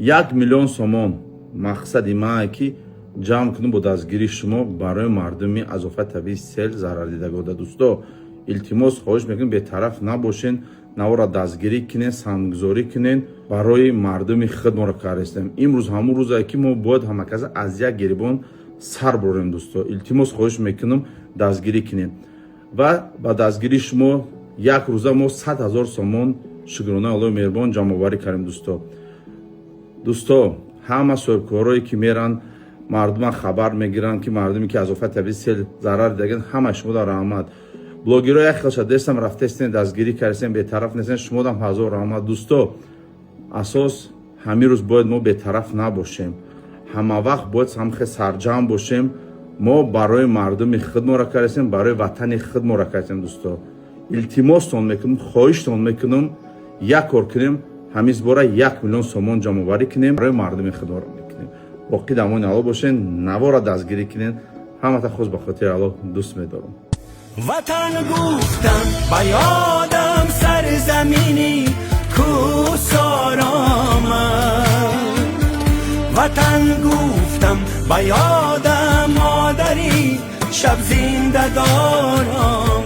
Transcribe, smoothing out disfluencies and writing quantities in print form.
1 миллион сомон мақсади ман, ки ҷамъ кунем бо дастгирии шумо барои мардуми аз офати табиии сел зарардидагода. Дӯсто, илтимос, хоҳиш мекунем, бетараф набошен, навора дастгирӣ кунен, санггузорӣ кунен. Барои мардуми худ моро кардастем. Имрӯз ҳамун рӯзае, ки мо бояд ҳамакаса аз як гирибон сар бурем. Дӯсто, илтимос, хоҳиш мекунам, дастгирӣ кунем ва ба дастгирии шумо як рӯза мо 100 000 сомон, шукронаи Аллоҳи меҳрубон, ҷамъоварӣ кардем. Дӯсто, ҳама соҳибкорое, ки меранд, мардума хабар мегиранд, ки мардуме, ки аз офати табиӣ сел зарар дидаган, ҳамаи шумо дар раҳмат. Блогерро як хелша дестам рафтестен, дастгирӣ кардестен, бетараф нестен, шумодам ҳазор раҳмат. Дӯсто, асос ҳамин рӯз бояд мо бетараф набошем, ҳама вақт бояд ҳамхе сарҷамъ бошем. Мо барои мардуми худ мора кардестем, барои ватани худ мора кардестем. Дӯсто, илтимостон мекунам, хоҳиштон мекунам, як кор кунем, ҳамин бора 1 миллион сомон ҷамъоварӣ кунем, барои мардуми худ мекунем. Боқӣ дамони Алло бошен, навора дастгирӣ кунен. Ҳамата хуз ба хотири Аллоҳ дӯст медорам. Ватан гуфтам, ба ёдам сарзамини кӯсор омад. Ватан гуфтам, ба ёдам модари шаб зиндадор.